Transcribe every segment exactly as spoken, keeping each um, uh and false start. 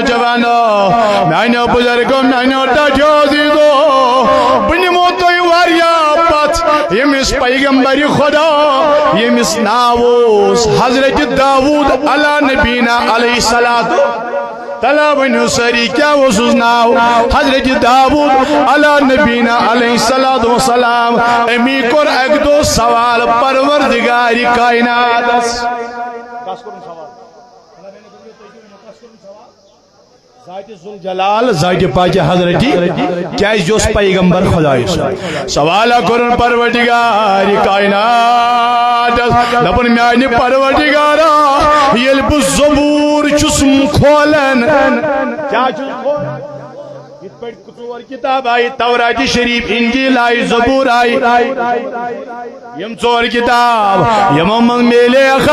جوانو، میانیو بزرگو، میانیو ٹاٹھیو عزیزو، بہٕ نِمو تۄہہِ واریاہ پتھ ییٚمِس پیغمبر خدا، ییٚمِس ناو اوس حضرت داوود علی نبینا علیہ الصلوۃ۔ تلا ؤنِو سٲری، کیٛاہ اوسُس ناو؟ حضرت داوود علی نبینا علیہ الصلوۃ والسلام۔ أمی کوٚر اَکہِ دۄہ سوال پروردگار کائناتس۔ ذات ذوالجلال، ذات پاک حضرتی، کیازِ یہِ اوس پیغمبر خدایہِ سُنٛد۔ سوال کوٚرُن پروردگار کائنات، دپُن، میانہِ پروردگارا، ییٚلہِ بہٕ زبور چھُس کھولان، کیٛاہ چھُس کھولان؟ یِتھ پٲٹھۍ ژور کتاب آیہِ، تورات شریف، انجیل آیہِ، زبور آیہِ۔ یِم ژور کتاب، یِمو منٛز میلے اکھ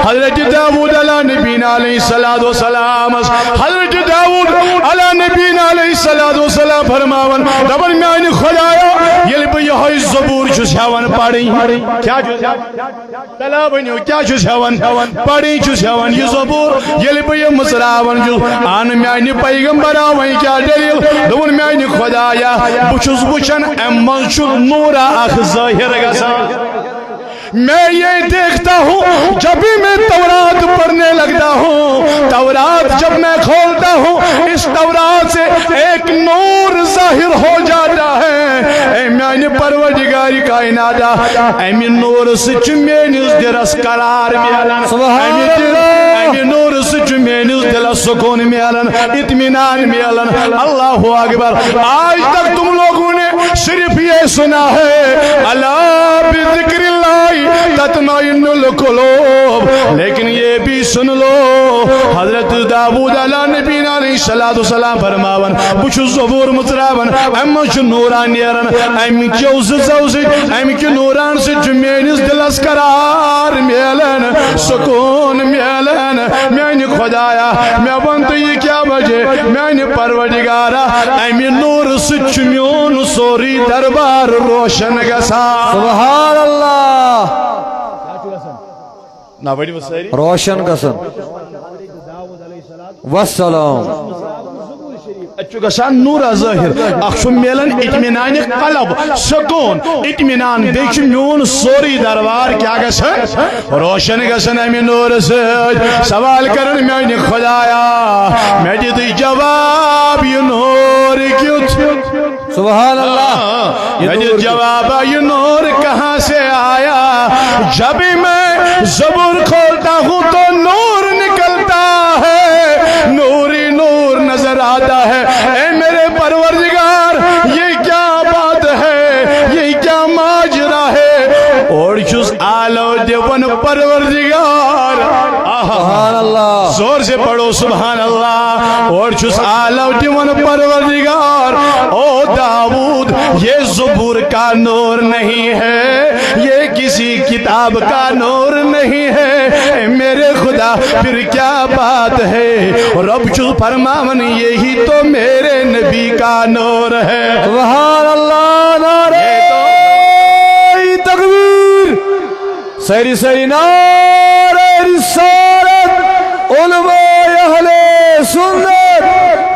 حضرت داوود علی نبینا علیہ الصلوۃ والسلامس۔ حضرت داوود علی نبینا علیہ الصلوۃ والسلام فرماوان، دپان، میانہِ خدایا، ییٚلہِ بہٕ یِہوٚے زبور چھُس ہٮ۪وان پرٕنۍ، کیٛاہ چھُس ہٮ۪وان؟ تلا ؤنِو، کیٛاہ چھُس ہٮ۪وان؟ پرٕنۍ چھُس ہٮ۪وان یہِ زبور۔ ییٚلہِ بہٕ یہِ مٕژراوان چھُس، اہن میانہِ پیغمبرا، وۄنۍ کیٛاہ دٔلیٖل؟ دوٚپُن، میانہِ خدایا، بہٕ چھُس وٕچھان، اَمہِ منٛز چھُ نوٗرا اکھ ظٲہِر گژھان۔ میں یہ دیکھتا ہوں، جب بھی میں تورات پڑھنے لگتا ہوں، تورات جب میں کھولتا ہوں، اس تورات سے ایک نور ظاہر ہو جاتا ہے۔ اے میانہِ پروردگار کائنات، امہِ نور سۭتۍ چھُ میٲنِس دِلس قرار میلان۔ سبحان امہِ دِل-، اللہ۔ امہِ نور سۭتۍ چھُ میٲنِس دِلس سکوٗن میلان، اطمینان میلان۔ اللہ اکبر۔ آج تک تم لوگوں نے صرف یہ سنا ہے، الا بذکر اللہ تطمئن القلوب، لیکن یہ بھی سن لو، حضرت داوود علی نبینا علیہ الصلوۃ والسلام فرماوان، بہٕ چھُس زبور مٕژراوان، اَمہِ منٛز چھُ نوٗران نیران، اَمہِ کیو زٕژو سۭتۍ، اَمہِ کہِ نوٗران سۭتۍ چھُ میٲنِس دِلس قرار میلان، سکوٗن میلان۔ میانہِ خدایا، مےٚ وَن تہٕ، یہِ کیٛاہ وجہ؟ میانہِ پروردگارا، اَمہِ نوٗرٕ سۭتۍ چھُ میون سورُے دربار روشن گژھان۔ سبحان اللہ۔ نہ، ؤنِو سٲری۔ روشن گژھن۔ والسلام۔ اَتہِ چھُ گژھان نوٗرا ظٲہِر، اکھ چھُ میلان اطمینان قلب، سکوٗن، اطمینان، بیٚیہِ چھُ میون سورُے دربار کیٛاہ گژھان؟ روشن گژھن امہِ نورٕ سۭتۍ۔ سوال کرن، میانہِ خدایا، مےٚ دِتٕے جواب، یہِ نور کیُتھ؟ سبحان اللہ۔ ہاں، یہ مےٚ نور دِتھ کیُتھ؟ جواب، یہ نور کہاں سے آیا؟ جب میں زبور کھولتا ہوں تو نور نکلتا ہے، نور ہی نور نظر آتا ہے۔ اے میرے پروردگار، یہ کیا بات ہے؟ یہ کیا ماجرا ہے؟ اور چھُس آلو دِوان پروردگار۔ آہا۔ سبحان اللہ۔ زور سے پڑھو سبحان اللہ۔ اور چھُس آلو دِوان پروردگار۔ او داؤد، یہ زبور کا نور نہیں ہے، یہ کسی کتاب کا نور نہیں ہے۔ اے میرے خدا، پھر کیا بات ہے؟ رب چھُ فرماوان، یہی تو میرے نبی کا نور ہے۔ سبحان اللہ، نعرہ تکبیر۔ سٲری، سٲری نعرہ رسالت، علماء اہل سنت۔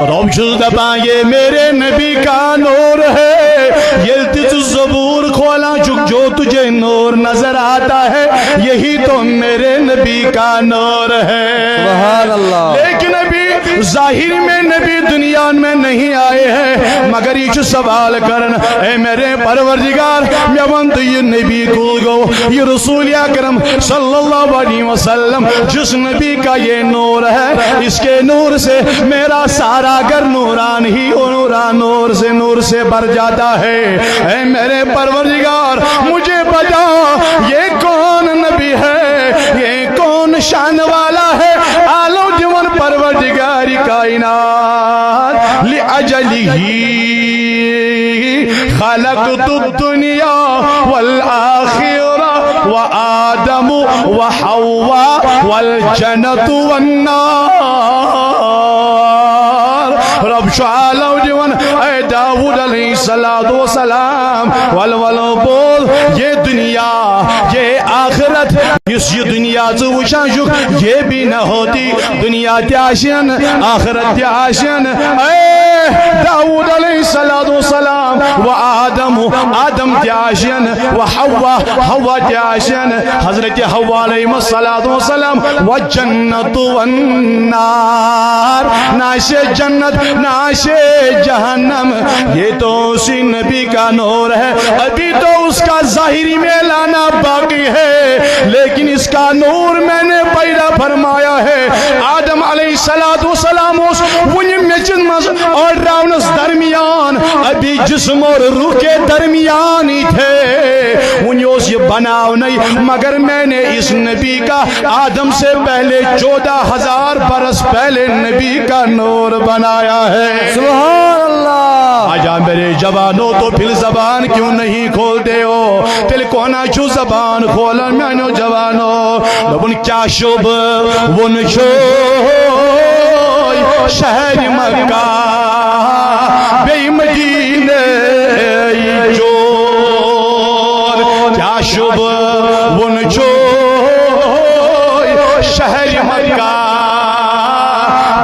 رب چھُس دپان، یہ میرے نبی کا نور ہے۔ ییٚلہِ تہِ ژٕ زبور کھولان چھُکھ، جو تجھے نور نظر آتا ہے، یہی تو میرے نبی کا نور ہے۔ سبحان اللہ۔ لیکن ابھی ظاہر میں نبی دنیا میں نہیں آئے ہیں، مگر یہ چھُ سوال کرن، اے میرے پروردگار، مےٚ وَن تہٕ، یہِ نبی کُس گوٚو؟ یہِ رسول اکرم صلی اللہ علیہ وسلم، جس نبی کا یہ نور ہے، اس کے نور سے میرا سارا گھر نوران ہی نوران، نور سے نور سے بھر جاتا ہے۔ اے میرے پروردگار، مجھے بتا، یہ کون نبی ہے؟ یہ کون شان والا ہے؟ آلو دِوان پروردگار کائنات، لأجلہ خلقت الدنیا والآخرہ وآدم وحواء والجنت والنار۔ رب چھُ آلو دِوان، اے داؤد علیہ الصلوۃ والسلام، ول ول بول، یہ دنیا، یہ آخرت، یُس یہِ دنیا ژٕ وٕچھان چھُکھ، یہ بھی نہ ہوتی، دنیا تہِ آسہِ ہن، آخرت تہِ آسہِ ہن۔ اے داؤد علیہ الصلوۃ والسلام، و آدم، آدم تہِ آسہِ ہن، و حوا، حوا تہِ آسہِ ہن، حضرت حوا علیہ الصلوۃ والسلام، و جنت و النار، نہ آسہِ جنت، نہ آسہِ جہنم، یہ تو اسی نبی کا نور ہے۔ ابھی تو اس کا ظاہری میلانہ باقی ہے، لیکن اس کا نور میں نے پیدا فرمایا ہے۔ آدم علیہ الصلوۃ والسلام اوس وُنہِ میٚژِ منٛز أڑراونس درمیان، ابھی جسم اور روح کے درمیان ہی تھے۔ وُنہِ اوس یہِ بناونَے، مگر میں نے اس نبی کا آدم سے پہلے چودہ ہزار برس پہلے نبی کا نور بنایا ہے۔ سبحان اللہ۔ آجا میرے جوانو، تو پھر زبان کیوں نہیں کھولتے ہو؟ تیل کونا چھو زبان کھولا میانو جوانو۔ دوٚپُن کیا شوب وُن چھو شہر مکہ بے مدینہ چون، کیا شوب وُن چھو شہر مکہ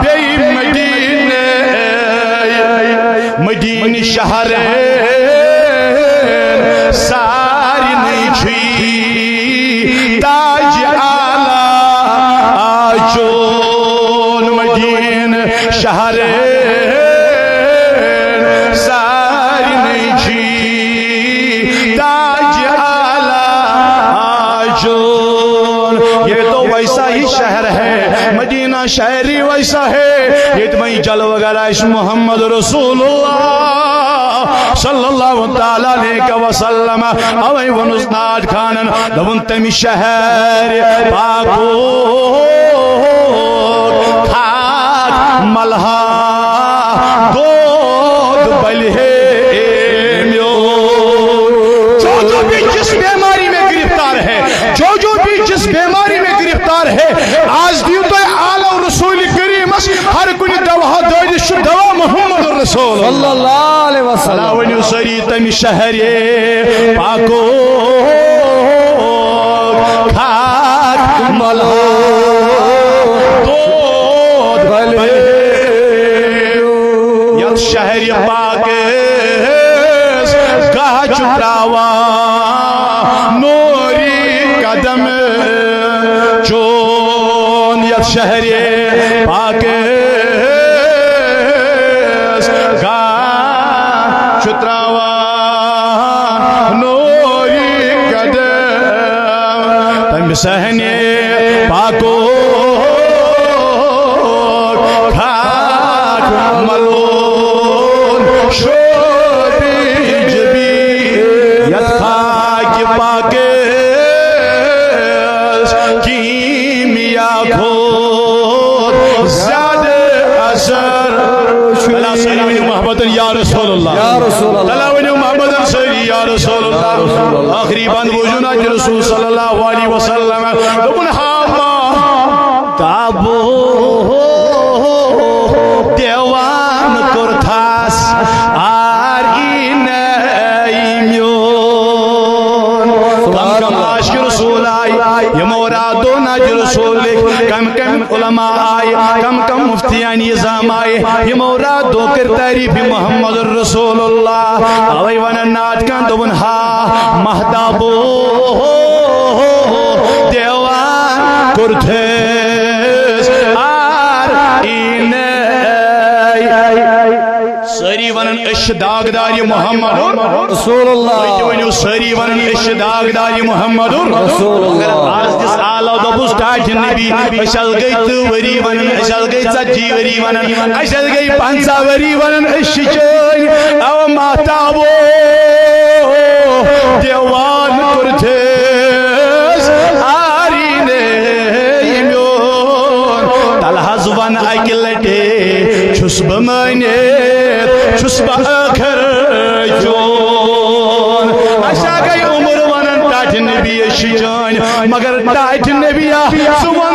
بے مدینہ، مدینہ شہر سارنٕے چھُے تاج اعلیٰ چون، مدینہ شہر سارنٕے چھُے تاج اعلیٰ چون۔ یہ تو ویسا ہی شہر ہے، مدینہ شہر ہی ویسا ہے، ییٚتہِ وۄنۍ جلوٕ گر آسہِ محمد رسول اللہ صلی اللہ تعالیٰ علیہ وسلم۔ اوے ووٚنُس ناد خانن، دوٚپُن تمہِ شہر پاکُک خاک ملہا دود بلہِ ہے میون۔ جو جو بھی جس بیماری میں گرفتار ہے، جو جو بھی جس بیماری میں گرفتار ہے، آز دِیِو تُہۍ آلو رسول کریمس، ہر کُنہِ دوا دٲدِس چھُ دوا محمد رسول۔ صلی اللہ علیہ وسلم۔ اللہ ؤنِو سٲری تمہِ شہرِ پاکُک خاک ملہا دود بلہِ یتھ شہرِ پاکس گاہ چھُ تراوان نوری قدم چون، یتھ شہرِ پاکس گاہ چھُ تراوان نوری قدم۔ تمہِ صحنِ پاکُک خاک ملون شوبِ جبی، یتھ خاکِ پاکس کیمیا کھۄتہٕ زیادٕ اثر۔ اللہ سٲری ؤنِو محبتن یا رسول اللہ۔ یا رسول اللہ۔ اللہ ؤنِو محبتن سٲری یا رسول اللہ۔ آخری بند بوٗزِو نا کہ رسول صلی اللہ علیہ وسلم دوٚپُن ہا ماہ تابو دیوان کوٚرتھس آر ای نئی میون۔ کم کم عاشق رسول آئے، یِمو راتو ناچ رسول لیکھ، کم کم علماء آئے، کم کم مفتیان نظام آئے، یِمو راتو کٔر تعریف محمد رسول اللہ۔ اوے ونان نعت کان دوٚپُن ہا مہتابو دیوان کوٚرتھس آر ای نئی۔ سٲری ونان أسۍ چھِ داغدار محمد رسول اللہ۔ تُہۍ تہِ ؤنِو سٲری ونان أسۍ چھِ داغدار محمد رسول اللہ۔ عرض دِس آلو دوٚپُس ٹاٹھۍ نبی، أسۍ حظ گٔے تٕرٛہ ؤری ونان، أسۍ حظ گٔے ژتجی ؤری ونان، أسۍ حظ گٔے پنٛژاہ ؤری ونان أسۍ چھِ چٲنۍ۔ او مہتابو دیوان کوٚرتھس آر ای نئی میون۔ تلہٕ حظ ون اکہِ لٹہِ چھُس بہٕ مٲنِتھ، چھُس بہٕ ٲخر چون۔ اَسہِ ہا گٔے عمر ونان ٹاٹھۍ نبی أسۍ چھِ چٲنۍ، مگر ٹاٹھۍ نبیا ژٕ وَن